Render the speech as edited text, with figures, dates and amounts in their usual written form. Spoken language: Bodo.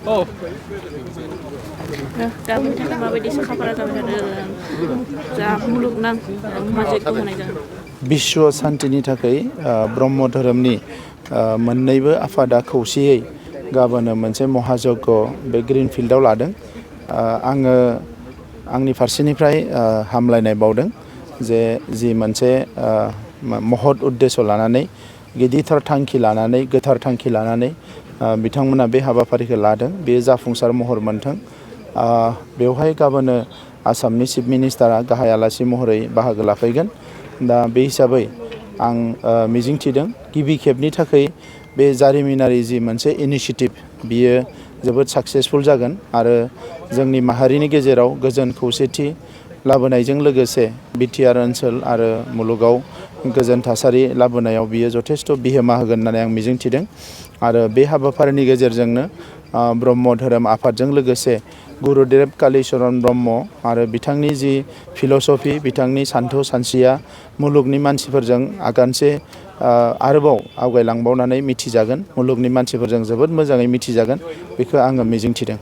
दा बेनि थाखाय माबायदि साखाफारा जाबाय थादों जा मुलुगनां महाजयग होनाय जादों विश्व शान्तिनि थाखाय ब्रह्म धोरोमनि मोननैबो आफादा खौसेयै गाबोनो मोनसे महायज्ञ बे ग्रीन फिल्डआव लादों। आङो आंनि फारसेनिफ्राय हामलायनाय बावदों जे जि मोनसे महत उद्देश्य लानानै गिदिरथार थांखि लानानै गोथार थांखि लानानै बिथांमोना बे हाबाफारिखौ लादों बे जाफुंसार महर मोनथों। बेवहाय गाबोनो आसामनि चिफ मिनिस्टारा गाहाय आलासि महरै बाहागो लाफैगोन। दा बे हिसाबै आं मिजिंथिदों गिबि खेबनि थाखाय बे जारिमिनारि जि मोनसे इनिशिएटिभ बियो जोबोद साक्सेसफुल जागोन आरो जोंनि माहारिनि गेजेराव गोजोन खौसेथि लाबोनायजों लोगोसे बिटिआर ओनसोल आरो मुलुगाव गोजोन थासारि लाबोनायाव बियो जथेस्थ' बिहोमा होगोन होननानै आं मिजिंथिदों। आरो बे हाबाफारिनि गेजेरजोंनो ब्रह्म धोरोम आफादजों लोगोसे गुरुदेव कालिचरण ब्रह्म आरो बिथांनि जि फिल'सफि बिथांनि सान्थौ सानस्रिया मुलुगनि मानसिफोरजों आगानसे आरोबाव आवगायलांबावनानै मिथिजागोन मुलुगनि मानसिफोरजों जोबोद मोजाङै मिथिजागोन बेखौ आङो मिजिंथिदों।